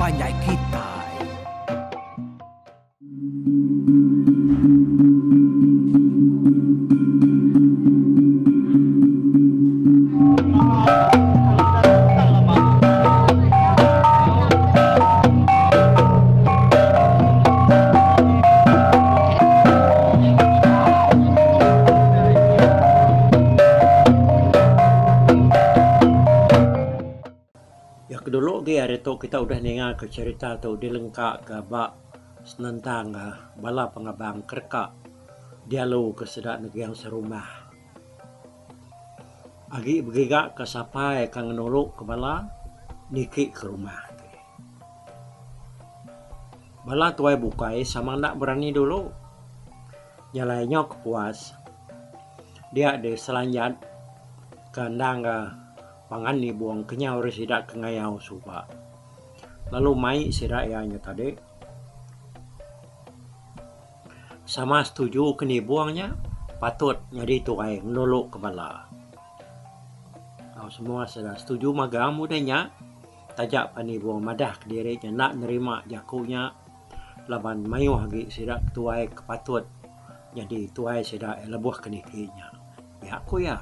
panjai kitai. Ya ke dulu agi ari tu kita udah ninga ke cherita tu dilengka ka ba senentang bala pengabang kereka dialu ke sida neging serumah. Agi begiga ka sapai ka ngenulu ke bala niki ke rumah. Bala tuai bukai sama enda berani dulu. Jalai nyau kepuas dia deh selanjat ke endang ga pangan nibung kenyau ari sida ke ngayau suba. Lalu mai sida iya nya tadi sama setuju ke nibung nya patut nyadi tuai ngenulu ke bala. Semua sida setuju magang udah nya. Taja pan Ibung madah kediri nya enda nerima jaku nya laban mayuh agi sida ketuai ke patut nyadi tuai sida lebuh ke niki nya. Pia ku iya.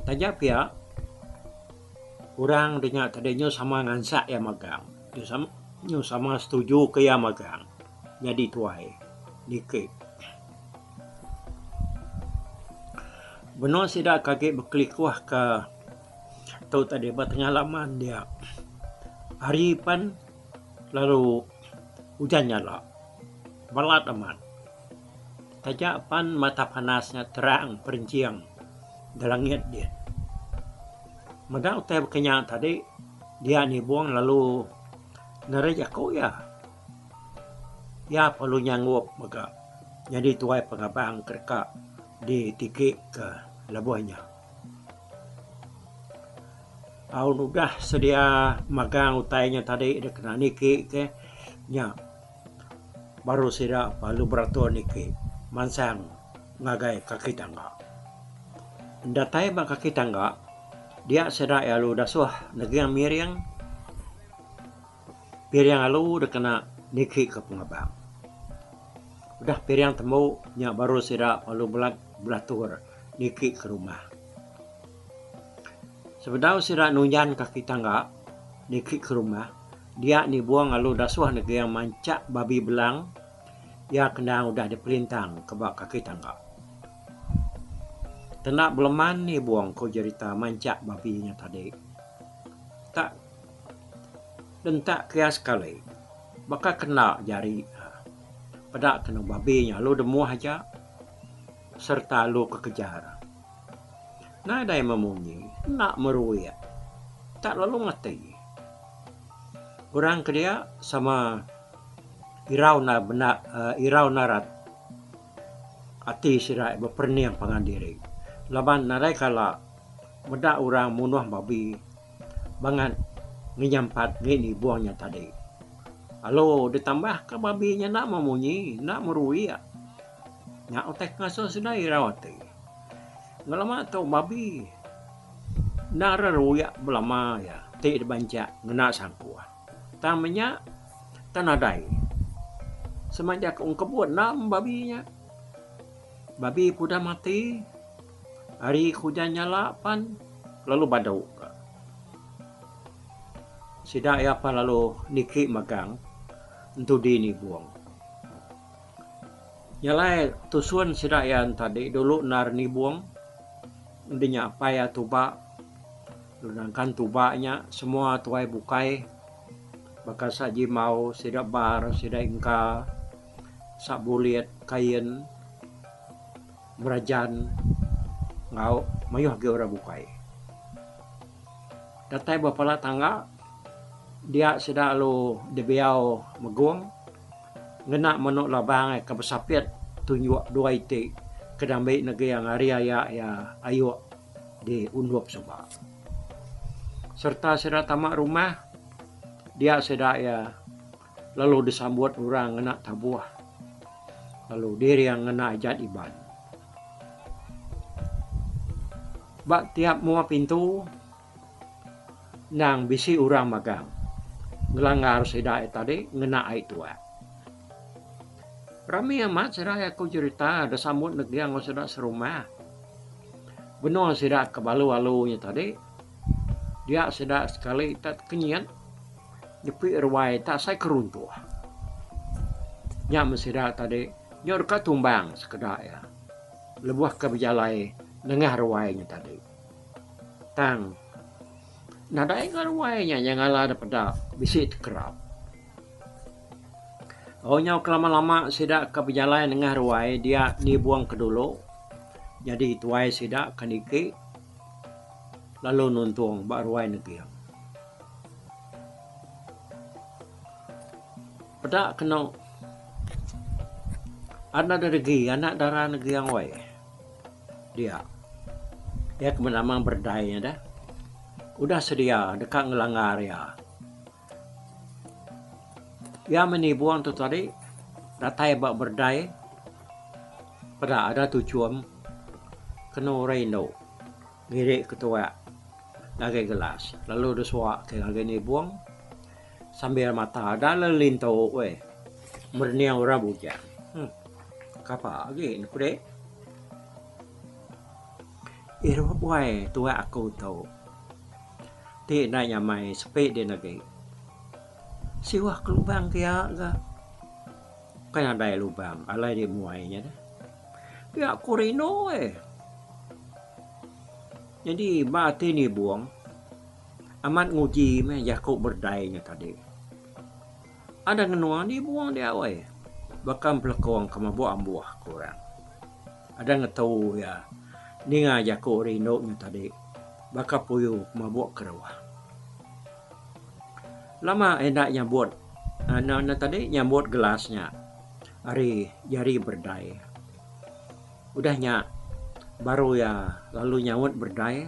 Taja pia orang da nya tadi nyu sama ngansak iya magang nyu sama setuju ke iya magang nyadi tuai niki. Benung sida ke agi bekelikuh ke. Tu tadi ba tengah laman dia. Hari pan lalu ujan nyala. Balat amat. Taja pan mata panas nya terang perenching da langit din. Meda utai baka nya tadi dia nibung lalu neri jaku iya. Iya perlu nyanggup mega nyadi tuai pengabang ke deka ditiki ke lebuh nya. Au udah sedia magang utai nya tadi dek kena niki ke nya baru sida lalu beratur niki mansang ngagai kaki tangga. Datai ba kaki tangga dia sida lalu dasuh neging miring piring alu dek kena niki ke pengabang. Udah piring tembu nya baru sida lalu belatur niki ke rumah. Sebedau sida nunjan kaki tangga niki ke rumah, dia nibung lalu dasuh neging manchak babi belang iya ke endang udah dipelintang ke ba kaki tangga. Tenda beleman nibung ku jerita manchak babi nya tadi. Tak dentak ke iya sekali baka kena jari peda kenu babi nya lalu demuh aja sereta lalu kekejar. Nadai memunyi, enda meruik. Tak lalu mati. Orang ke dia sama irau enda benda irau narat ati sida beperening pangan diri laban nadai kala meda orang munuh babi bangat ngenyampat ngi nibung nya tadi. Lalu ditambah ka babi nya enda memunyi enda meruik. Nya utai ke ngasuh sida irau ati. Ngelama tu babi enda reruik belama iya ti dibanchak ngena sangkuh. Tang meh nya tang nadai. Semenjak ungkebut enda meh babi nya. Babi ke udah mati hari ke ujan nyala pan lalu badu ka. Sida iya pan lalu niki magang entudi nibung. Nya alai tusun sida iya tadi dulu endar nibung udah nya apai iya tuba lalu nangkan tuba nya semua tuai bukai baka sa jimbau sida bar sida ingka sa bulit kain berajan enggau mayuh agi orang bukai. Datai ba pala tangga dia sida lalu dibiau megong. Ngena menu labang ke besapit tunjuk dua iti ke diambi neging ari aya iya ayuk di Undup suba. Sereta sida tama rumah dia sida iya lalu disambut orang ngena tabuh lalu diring ngena ajat Iban. Ba tiap mua pintu. Endang bisi orang magang. Ngelanggar sida iya tadi ngena ai tuak. Rami amat sida iya ku jerita da sambut neging enggau sida serumah. Benung sida ke balu-alu nya tadi dia sida sekali tak tekenyit nyepi ruai tak asai ke runtuh. Nya meh sida tadi nyau deka tumbang sekeda iya lebuh ke bejalai nengah ruai nya tadi. Tang nadai ga ruai nya nyengala da peda bisi tekerap. Oh nyau kelama-lama sida ke bejalai nengah ruai dia nibung ke dulu nyadi tuai sida ke niki lalu nuntung ba ruai neging. Peda kenu anak da regi anak dara neging weh. Dia. Iya ke benama Berdai nya deh. Udah sedia deka ngelanggar iya. Iya meh nibung tu tadi datai ba Berdai peda ada tuchum kenu orang indu ngiri ke tuak ngagai gelas lalu deh suak ke ngagai nibung sambil mata da lelintu weh merening orang bujang. Huh kapa agi ne kudei. Irup wai tuak aku tu. Ti enda nyamai sepi din agi. Siwah ke lubang pia ga. Kai nadai lubang alai di muai nya deh. Pia ku rindu eh. Nyadi ba ati nibung amat nguji meh jaku berdai nya tadi. Ada ngenua nibung dia weh. Baka empelekung ke mabuk ambuh ku orang. Ada ngetu iya ninga jaku rindu nya tadi baka puyu ke mabuk keruh. Lama enda nyabut anu nya tadi nyambut gelas nya ari jari berdai. Udah nya baru iya lalu nyaut berdai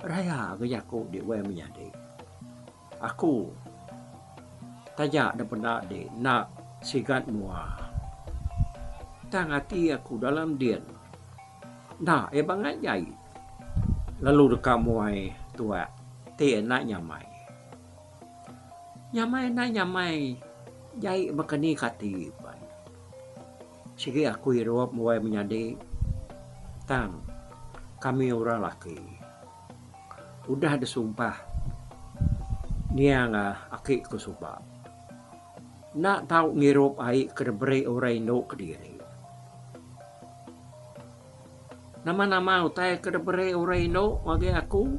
raya ga jaku di wai menyadi. Aku taja da peda di enda sigat mua. Tang ati aku dalam din enda iya bangat jai lalu deka muai tuak ti enda nyamai. Nyamai enda nyamai jai baka ni ka ati pan. Sigi aku irup muai menyadi tang kami orang laki. Udah disumpah niang aki ku suba. Enda tau ngirup ai ke diberi orang indu kediri. Nama-nama utai ke diberi orang indu ngagai aku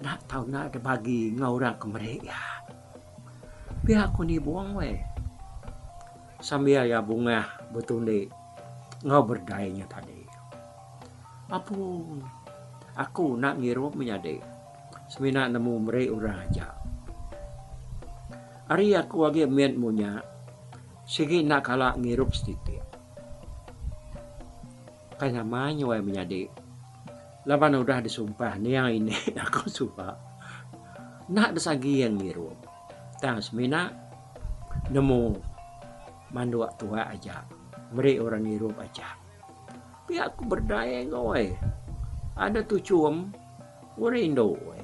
enda tau enda dibagi enggau orang ke meri iya. Pia ku nibung weh. Sambil iya bungah betundi enggau berdai nya tadi. Apu, aku enda ngirup menyadi. Semina nemu meri orang aja. Ari aku agi mit munya, sigi enda kala ngirup setitik. Kai nama nyuai menyadi laban udah disumpah niang ini aku suba enda desaging ngirup tang semina nemu manduk tuak aja meri orang ngirup aja. Pia ku berdai enggau ai. Ada tuchum orang indu ai.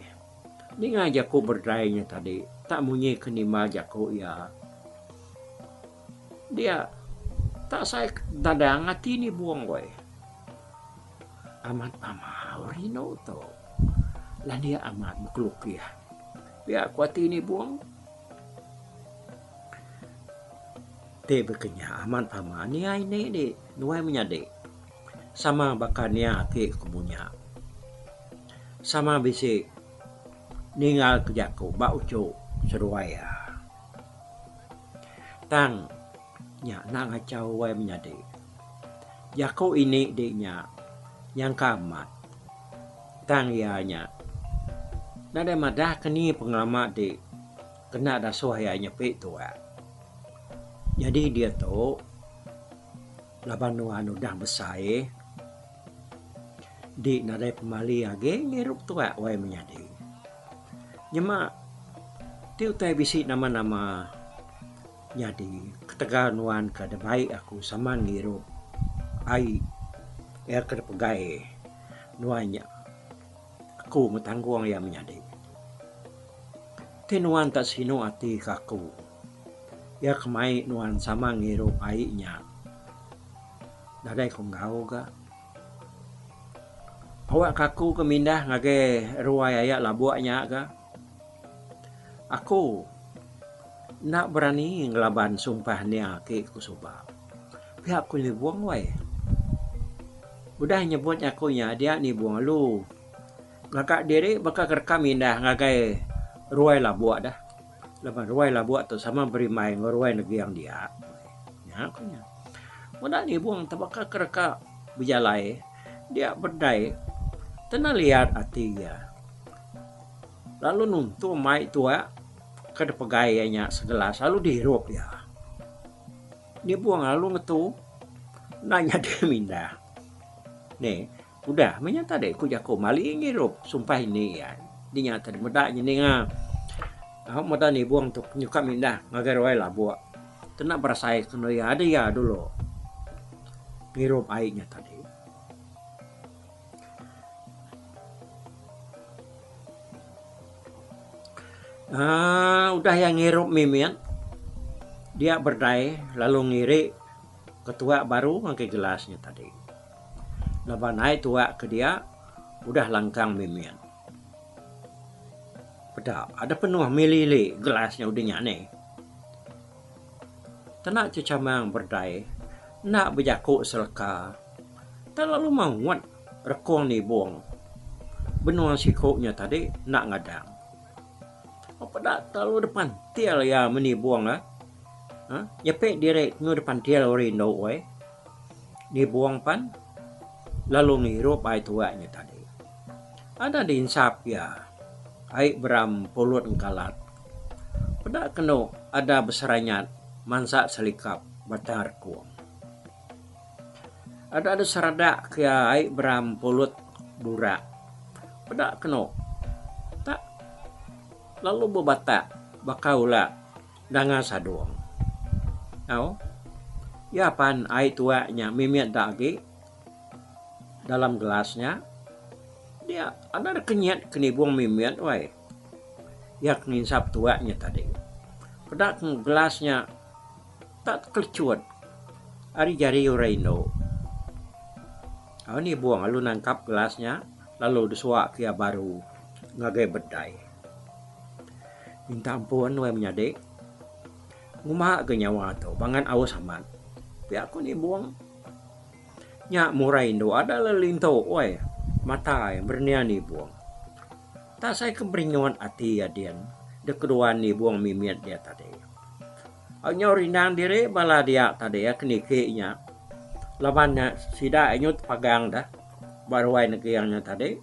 Ninga jaku berdai nya tadi tak munyi ke nimbal jaku iya. Dia tak sai dadang ati nibung weh. Amat pama orang indu tu. Landik amat bekelukih. Pia ku ati nibung. Ti baka nya amat pama nia ini di nuai menyadi sama baka nia ati ku munya. Sama bisi ninggal ke jaku ba uchu seduai iya. Tang nya enda ngachau wai menyadi. Jaku ini di nya nyangka amat tang iya nya nadai madah ke ni pengelama di kena dasuh iya nyepi tuak. Nyadi diatu laban nuan udah besai di nadai pemali agi ngirup tuak wai menyadi. Nyema ti utai bisi nama-nama nyadi ketegal nuan ke dibai aku sama ngirup ai iya ke dipegai nuan nya. Aku betanggung iya menyadi. Ti nuan tak sinu ati ke aku, iya ke mai nuan sama ngirup ai nya. Nadai ku enggau ga. Awak ke aku ke mindah ngagai ruai aya labuk nya ga. Aku enda berani ngelaban sumpah nia agi ku suba. Pia ku Nibung weh. Udah nyebut aku nya dia Nibung alu ngaga diri baka ke deka mindah ngagai ruai labuk dah. Laban ruai labuk tu sama berimbai enggau ruai neging dia. Nya ku nya. Meda Nibung tebaka ke deka bejalai dia bedai tena liat ati iya. Lalu nuntung mai tuak ke dipegai iya nya segelas lalu diirup iya. Nibung lalu ngetu enda nyadi mindah. Neh udah meh nya tadi ku jaku mali ngirup sumpah ini iya. Dinya tadi meda nya ninga au meda nibung tu nyuka mindah ngagai ruai labuk. Kena berasai kenu iya adi iya dulu ngirup ai nya tadi. Aaa udah iya ngirup mimit dia berdai lalu ngiri ke tuak baru ngagai gelas nya tadi. Laban ai tuak ke dia udah langkang mimit. Peda ada penuh mili-ili gelas nya udah nya nih. Tena chechamang berdai enda bejaku seleka tang lalu maut rekung nibung benung siku nya tadi enda ngadang. Peda telalu depan til iya menibung uhh nyepi diri nyu depan til orang indu ai. Nibung pan lalu ngirup ai tuak nya tadi. Ada dinsap iya ai beram pulut engkalat. Peda kenu ada beseranyat mansa selikap batang rekung. Ada da seradak ke iya ai beram pulut burak. Peda kenu tak lalu bebatak baka ulak danga sadung. Au iya pan ai tuak nya mimit da agi dalam gelas nya dia ada da kenyit ke nibung mimit weh. Iya ke nginsap tuak nya tadi. Peda ke gelas nya tak kelecut ari jari orang indu. Au nibung lalu nangkap gelas nya lalu disuak ke iya baru ngagai bedai. Minta ampun wai menyadi nguma ga nyawa tu bangat aus amat. Pia ku nibung. Nya murai indu ada lalu lintu wai mata iya merening nibung. Tak sai ke berinyut ati iya din dek keduan nibung mimit dia tadi. Au nyau rindang diri bala dia tadi ke niki nya laban nya sida nyut pagang deh ba ruai neging nya tadi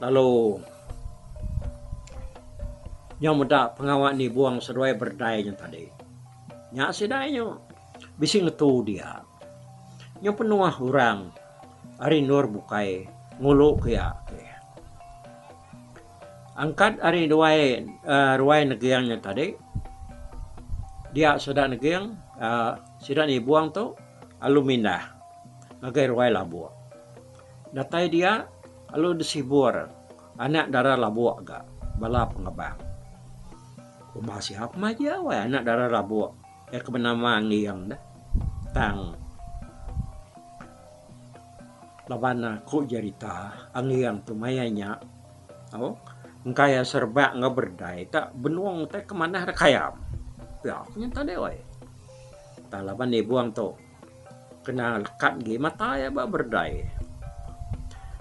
lalu nyau meda pengawa nibung seduai berdai nya tadi. Nya sida nyu bisi ngetu dia. Nyau penuh orang ari endur bukai ngulu ke iya. Angkat ari duai uhh ruai neging nya tadi dia sida neging uhh sida nibung tu lalu mindah ngagai ruai labuk. Datai dia lalu disibur anak dara labuk ga bala pengabang. Uma siap majau ai anak dara labuk iya ke benama Angging deh tang. Laban ku jerita Angging tu maya nya au engka iya serebak enggau berdai ta benung utai ke manah da kayam. Pia ku nyata deh weh. Tang laban nibung tu kena lekat agi mata iya ba berdai.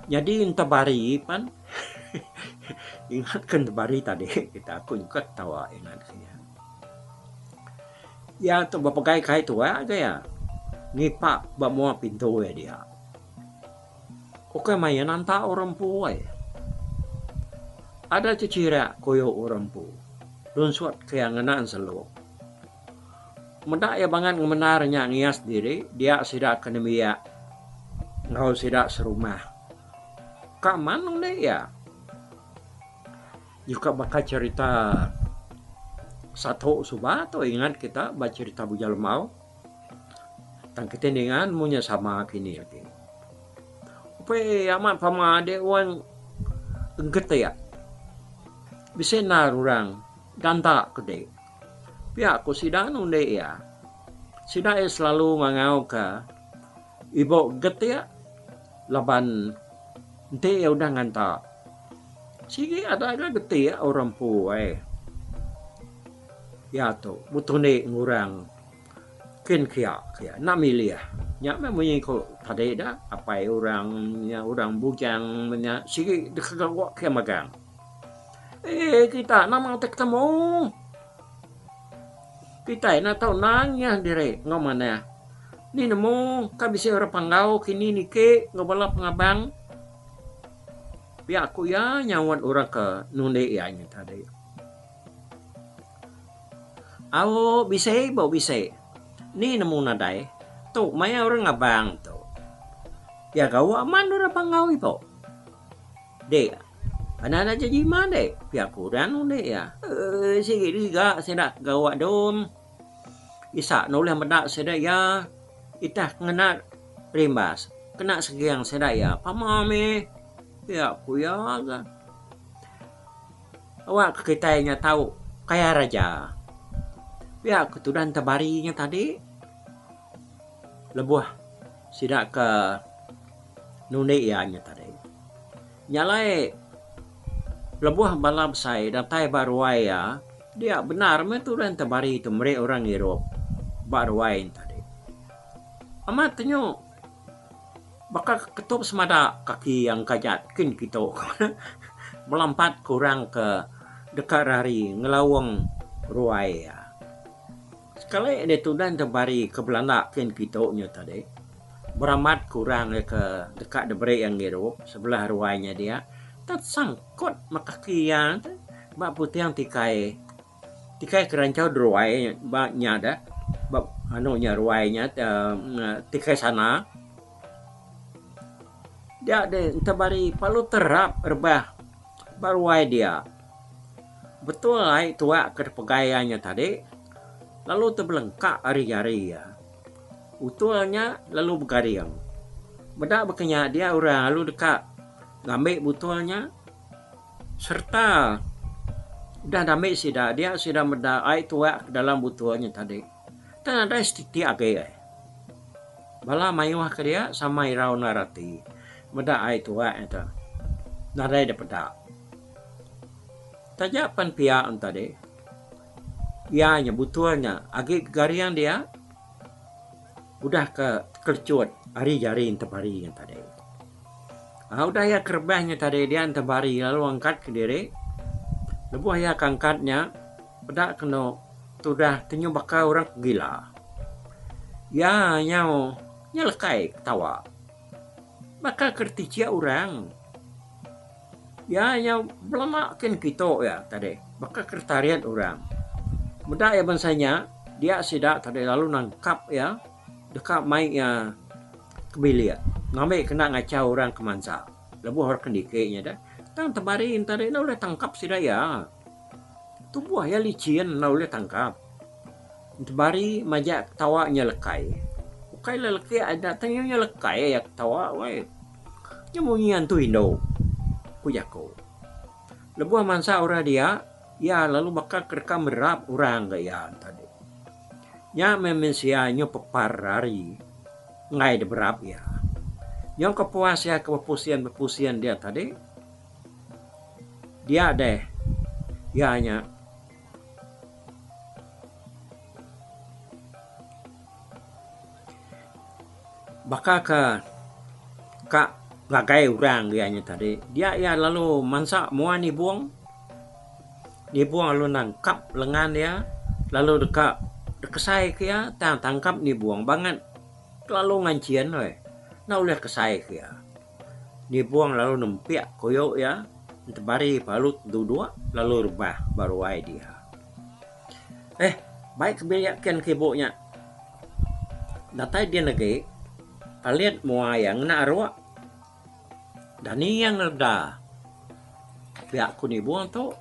Nyadi entebari pan ingat ke entebari tadi kita aku nyukat tawa ingat ke iya. Iya tu bepegai kai tuak ga iya ngipak ba mua pintu iya dia. Ukai main anta orang empu ai. Ada chechirak koyo orang empu lunsut ke iya ngena enseluk. Meda iya bangat ngemendar nya ngias diri dia sida ke nembiak enggau sida serumah. Ka man undi iya. Nyuka baka cherita Satok suba tu ingat kita ba cherita Bujang Lembau. Tang kita ninga nemu nya sama kini agi. Upai amat pama ade wang engketik. Bisi endar orang. Ganta ke dik. Pia ku sida nundi iya. Sida iya selalu ngangauka ibu getik laban enti iya udah nganta sigi ada ga getik orang empu ai. Iya tu betundi ngurang kin kia kia enda milih. Nya meh munyi ku tadi da apai orang nya orang bujang menya sigi deka gawa kia magang. Eii kita nama utai ketemu. Kitai enda tau nangih diri enggau manah. Ni nemu ka bisi orang panggau kini niki enggau bala pengabang. Pia ku iya nyaut orang ke nundi iya nya tadi. Au bisi ba bisi. Ni nemu nadai. Tu maya orang ngabang tu. Iya gawa man orang panggau ibu. Dek, anak anak jejima dek, pia ku orang nundi iya. Eii sigi diga sida gawa dom. Isa ne ulih meda sida iya itah ngena rimbas kena seging sida iya pama mih pia ku iya ga. Awak ke kitai nya tau kaya raja. Pia ku tudan tebari nya tadi lebuh sida ke nundi iya nya tadi. Nya alai lebuh bala besai datai ba ruai iya dia bendar meh tudan tebari tu meri orang ngirup ba ruai nya tadi. Amat tenyu baka ketup semada kaki iya engkajat kin kitu belampat ke orang ke deka rari ngelaung ruai iya. Sekali deh tudan tebari ke belanda kin kitu nya tadi beramat ke orang iya ke deka diberi iya ngirup sebelah ruai nya dia tesangkut meh kaki iya te ba puting tikai tikai keranchau deruai ba nya deh ba anu nya ruai nya uhh tikai sana dia deh tebari perlu terap rebah ba ruai dia. Betul ai tuak ke dipegai iya nya tadi lalu tebelengka ari jari iya. Utul nya lalu begaring. Meda baka nya dia orang lalu deka ngambi butul nya sereta udah diambi sida dia sida meda ai tuak ke dalam butul nya tadi. Tang nadai setitik agi ai. Bala mayuh ke dia sama irau endar ati meda ai tuak nya tu nadai dipeda. Taja pan pia enta deh, iya nya butul nya agi garing dia udah ke kelecut ari jari entebari nya tadi. Aaa udah iya kerebah nya tadi dia entebari lalu angkat kediri. Lebuh iya ke angkat nya peda kenu tudah tenyu baka orang ke gila. Iya nyau nyelekai ketawa. Baka ke retichik orang. Iya nya belama kin kitu iya tadi baka ke tarit orang. Meda iya bansa nya dia sida tadi lalu nangkap iya deka mai iya ke bilik ngambi kena ngachau orang ke mansa lebuh orang ke niki nya deh. Tang tebari ne tadi enda ulih tangkap sida iya. Tubuh iya licin enda ulih tangkap. Tebari majak ketawa nya lekai. Ukai lelaki aja tang iya lekai iya ketawa weh. Nya munyi antu indu, ku jaku. Lebuh mansa orang dia, iya lalu baka ke deka merap orang ga iya tadi. Nya meh mensia nyu pepar ari enggai diberap iya. Nyau ke puas iya ke bepusin-bepusin dia tadi, dia deh iya nya. Baka ke ka ngagai orang iya nya tadi dia iya lalu mansa mua nibung. Nibung lalu nangkap lengan iya lalu deka dikesai ke iya tang tangkap nibung bangat kelalu nganchin weh enda ulih kesai ke iya. Nibung lalu nempik kuyu iya tebari palut duduk lalu rebah ba ruai dia. Eh bai ke bilik kin ke ibu nya. Datai din agi, palit mua iya ngena aruk. Dani iya ngeleda pia ku nibung tu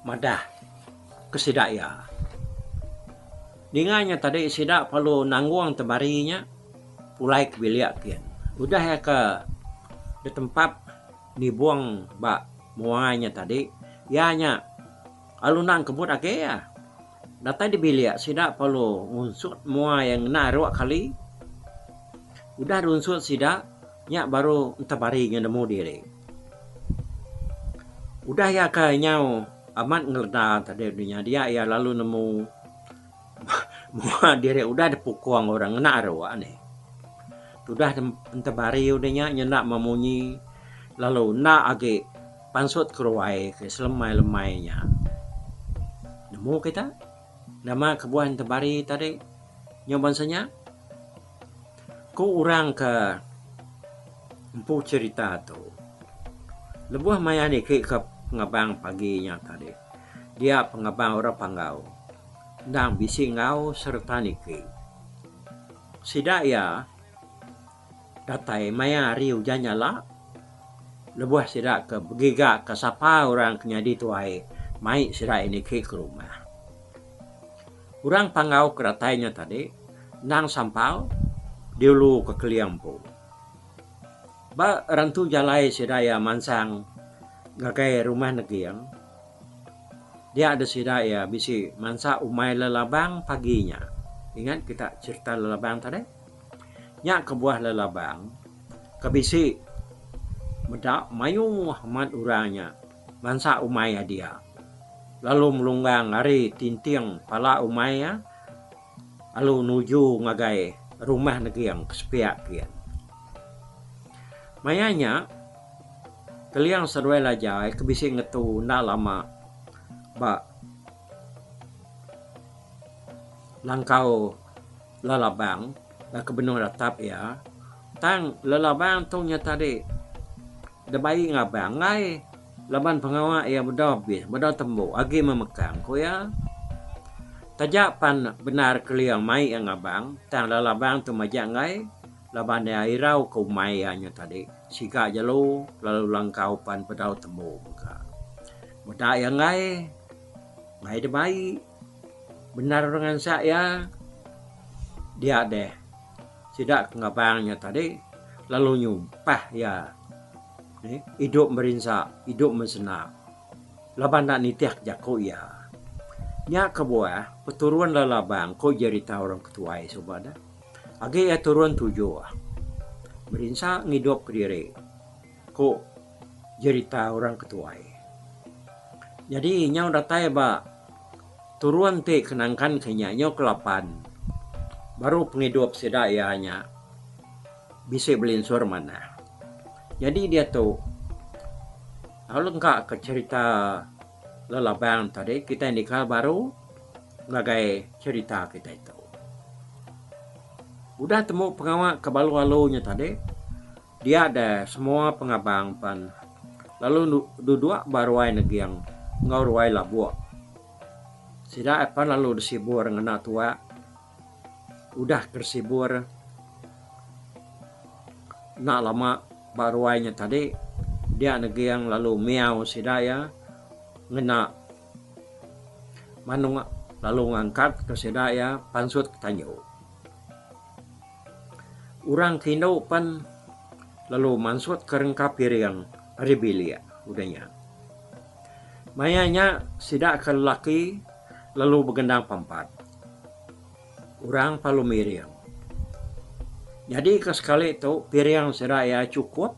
madah ke sida iya. Ninga nya tadi sida perlu nanggung tebari nya pulai ke bilik kin. Udah iya ke ditempap nibung ba mua nya tadi, iya nya. Alu enda engkebut agi iya. Datai di bilik sida perlu ngunsut mua iya ngena aruk kali. Udah diunsut sida, nya baru Entabari nya nemu diri. Udah iya ke nyau amat ngeleda tadi dunya dia iya lalu nemu mua diri udah dipukung orang ngena aruk nih. Tudah Entabari udah nya nyenda memunyi lalu enda agi pansut keruai ke selemai-lemai nya. Nemu kita nama kebuah Entabari tadi nyau bansa nya? Ku orang ke empu cherita tu, lebuh maya niki ke pengabang pagi nya tadi, dia pengabang orang Panggau endang bisi enggau sereta niki. Sida iya datai maya hari ujan nyala lebuh sida ke begiga ke sapa orang ke nyadi tuai mai sida iya niki ke rumah. Orang Panggau ke datai nya tadi endang sampal diulu ke Keling empu. Ba rentu jalai sida iya mansang ngagai rumah Neging, dia deh sida iya bisi mansa umai lelabang pagi nya. Ingat kita cherita lelabang tadi? Nya kebuah lelabang ke bisi meda mayuh amat orang nya mansa umai iya dia lalu melunggang ari tinting pala umai iya lalu nuju ngagai rumah Neging ke sepiak kin. Maya nya Keling seduai Lajai ke bisi ngetu enda lama ba langkau Lelabang ke benung ratap iya. Tang Lelabang tu nya tadi dibai ngabang enggai laban pengawa iya bedau abis bedau tembu agi memekang ku iya. Taja pan bendar Keling mai iya ngabang tang Lelabang tu majak enggai laban iya irau ke umai iya nya tadi. Siga jelu lalu langkau pan bedau tembu mega. Meda iya enggai, enggai dibai. Bendar orang ngansak iya dia deh sida ke ngabang nya tadi lalu nyumpah iya idup merinsa idup mensena laban enda nitih jaku iya. Nya kebuah peturun lelabang ku jerita orang ketuai suba deh. Agi iya turun tujuh merinsa ngidup kediri ku jerita orang ketuai. Nyadi nyau datai ba turun ti ke nangkan ke nya nyau ke lapan baru pengidup sida iya nya bisi belinsur manah. Nyadi diatu lalu engka ke cherita lelabang tadi kitai nikal baru ngagai cherita kitai tu. Udah temu pengawa ke balu-balu nya tadi, dia deh semua pengabang pen lalu duduk ba ruai Neging enggau ruai Labuk. Sida pen lalu disibur ngena tuak. Udah ke disibur enda lama ba ruai nya tadi, dia Neging lalu miau sida iya ngena Manuk lalu ngangkatka sida iya pansut ke tanju. Orang ke indu pen lalu mansutka rengka piring ari bilik udah nya. Maya nya sida ke lelaki lalu begendang pampat. Orang perlu miring. Nyadi ke sekali tu piring sida iya chukup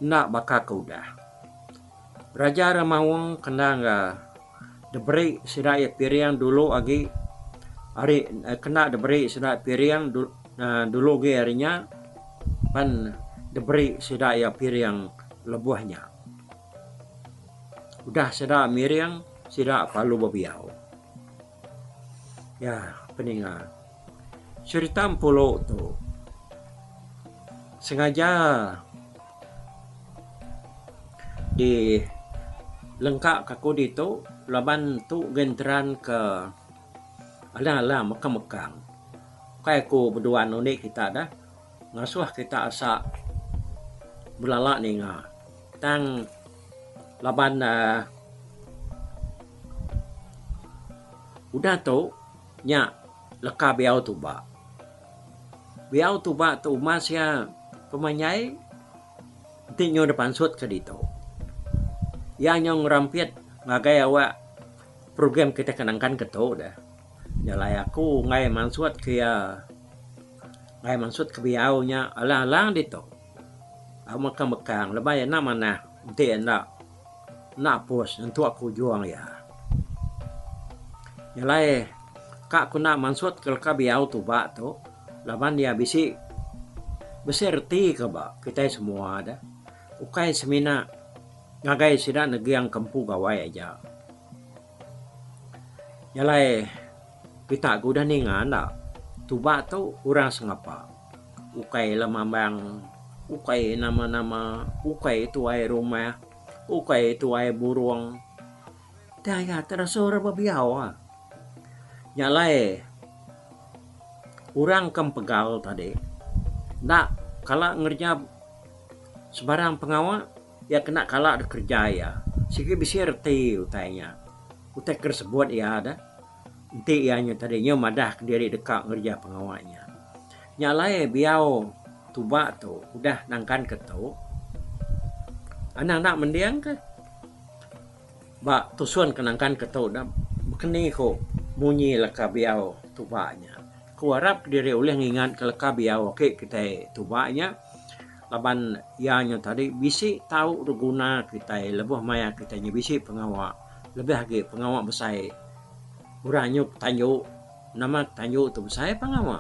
enda baka ke udah. Raja Remaung kena ga diberi sida iya piring dulu agi ari kena diberi sida piring dulu agi ari nya pan diberi sida iya piring lebuh nya. Udah sida miring sida perlu bebiau. Ya peninga cherita empulu tu sengaja. Di lengka ka aku ditu laban tu genteran ke alang-alang mekang-mekang. Ukai aku beduan undi kita dah ngasuh kita asa belala ninga tang laban uhh udah tu nya leka biau tuba. Biau tuba tu umas iya pemanjai. Enti nyau dipansut ke ditu, iya nyau ngerampit ngagai awak program kitai ke nangkan ke tu deh. Nya alai aku enggai mansut ke iya enggai mansut ke biau nya alang-alang ditu. Au mekang-mekang lebai enda manah enti enda enda apus nyentuk ke ujung iya. Nya alai ka ku enda mansut ke leka biau tuba tu laban iya bisi bisi reti ke ba kitai semua deh. Ukai semina ngagai sida neging ke empu gawai aja. Nya alai kita ke udah ninga enda tuba tu orang sengapa ukai lemambang ukai nama-nama ukai tuai rumah ukai tuai burung tang iya terasu orang bebiau ah. Nya alai orang ke empegal tadi enda kala ngereja sebarang pengawa iya kena kala dek kereja iya. Sigi bisi reti utai nya. Utai ke disebut iya deh enti iya nya tadi nyau madah kediri deka ngereja pengawa nya. Nya alai biau tuba tu udah nangkan ke tu anang enda mending ke ba tusun ke nangkan ke tu dah bekeni ku munyi leka biau tuba nya. Ku arap kediri ulih ngingat ke leka biau ake kitai tuba nya. Laban iya nya tadi bisi tau diguna kitai lebuh maya kitai nya bisi pengawa lebih agi pengawa besai. Orang nyup tanju nama tanju tu besai pengawa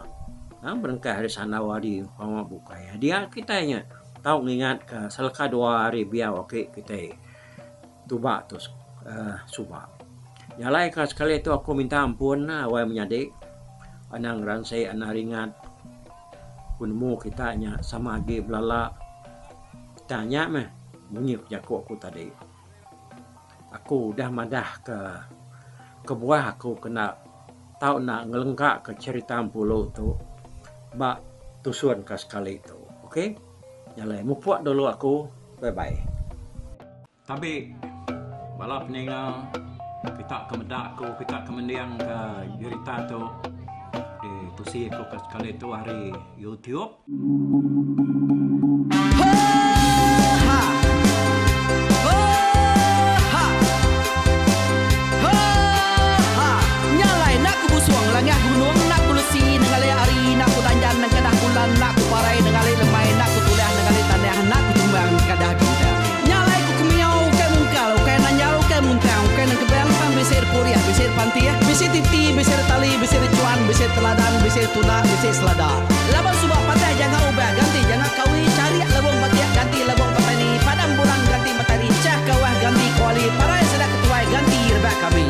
aaa berengkah ari sandau ari pengawa bukai. Dia kitai nya tau ngingat ka seleka dua hari biau agi kitai tuba tu aaa suba. Nya alai ka sekali tu aku minta ampun wai menyadi anang ngeransi anang ringat. Ku nemu kita nya sama agi belala tang nya meh munyi ku jaku aku tadi. Aku udah madah ke kebuah aku kena tau enda ngelengka ke cherita Empulu tu ba tusun ka sekali tu. Ok nya alai mupuk dulu aku. Bye bye. Tabi bala peninga kita ke meda aku kita ke mending ke jerita tu di tusi aku ke sekali tu ari YouTube. Nya alai ku kemiau ukai mungkal, ukai nanjal, ukai muntang, ukai nengkebang tang bisi purih, bisi pantih, bisi titi, bisi tali, bisi chuan, bisi teladan, bisi tunda, bisi selada. Laban suba patah janga ubah ganti janga kawi, charik lebung batik ganti lebung petani, padam bulan ganti matari, chah kawah ganti kuali, parai sida ketuai ganti rebak kami.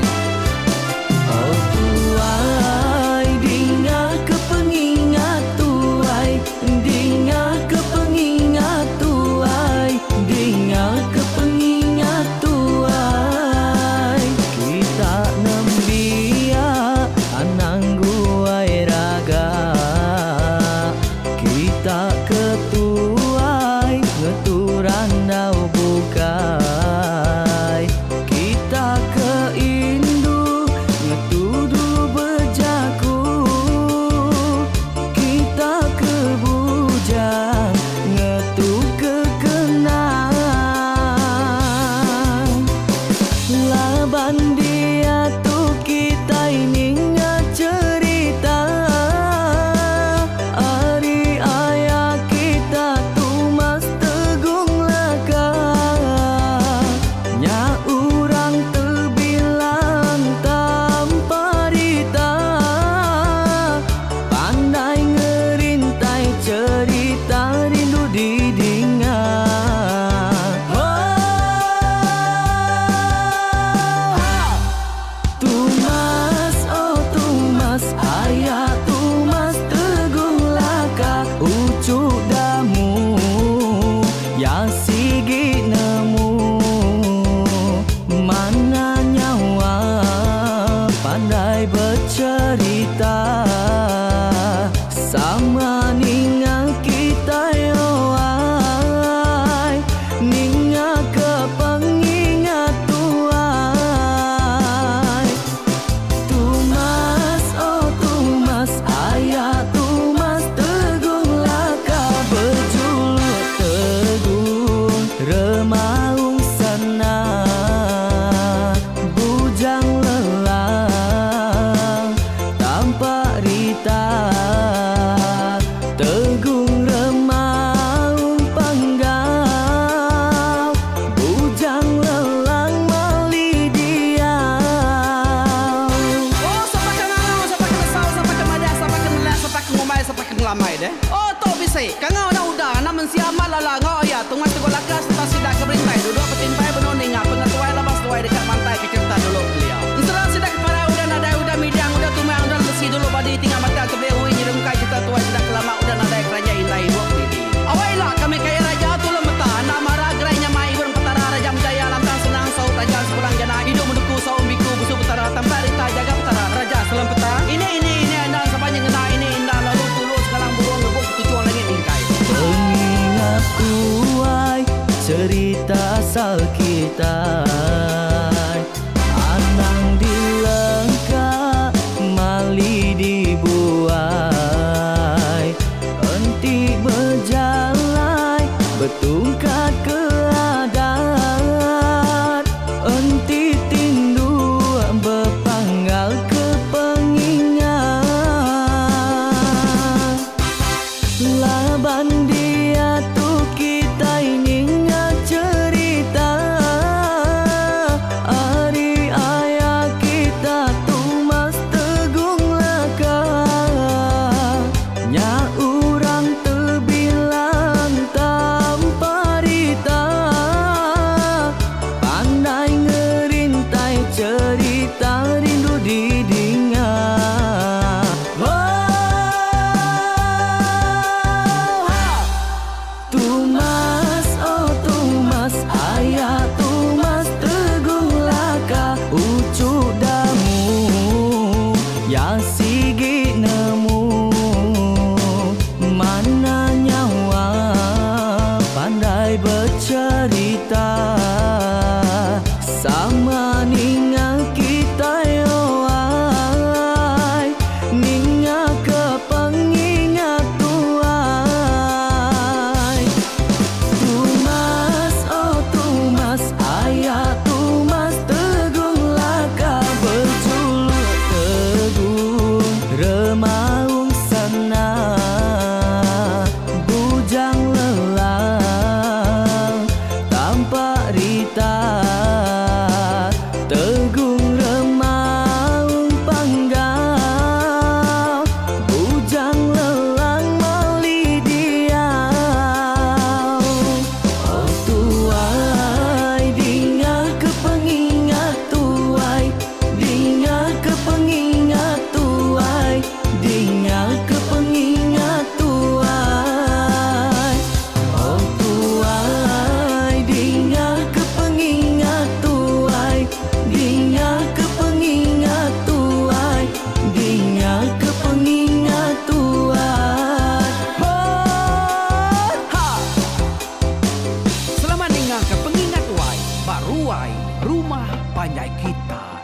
Oh tuai dinga ke pengingat tuai Dinga ke pengingat tuai Dinga ke pengingat tuai Kita nembiak anang guai raga Kita ke tuai. Kitai anang dilengka mali dibuai enti bejalai betungkat ke adat enti tinduk bepanggal ke pengingat. Laban diatu kitai ninga cherita ari aya kita Tumas Tegung Laka. Nya orang tebilang tanpa rita pandai ngerintai cherita rindu didinga. Tumas, oh Tumas, aya Tumas Tegung Laka uchu damu ya sigi nemu mana nyawa pandai becherita sama ninga kitai oai ninga ke pengingat tuai. Tumas, oh Tumas, aya Tumas Tegung Laka bejuluk Tegung Remaung Sana Bujang Lelang tanpa rita Tegung Remaung Panggau Bujang Lelang mali diau. Oh tuai dinga ke pengingat tuai dinga ke pengingat tuai dinga ke pengingat tuai. Oh tuai dinga ke pengingat tuai dinga ke pengingat tuai dinga ke pengingat tuai. Ho ha. Selamat ninga ke pengingat tuai ba ruai rumah panjai kita.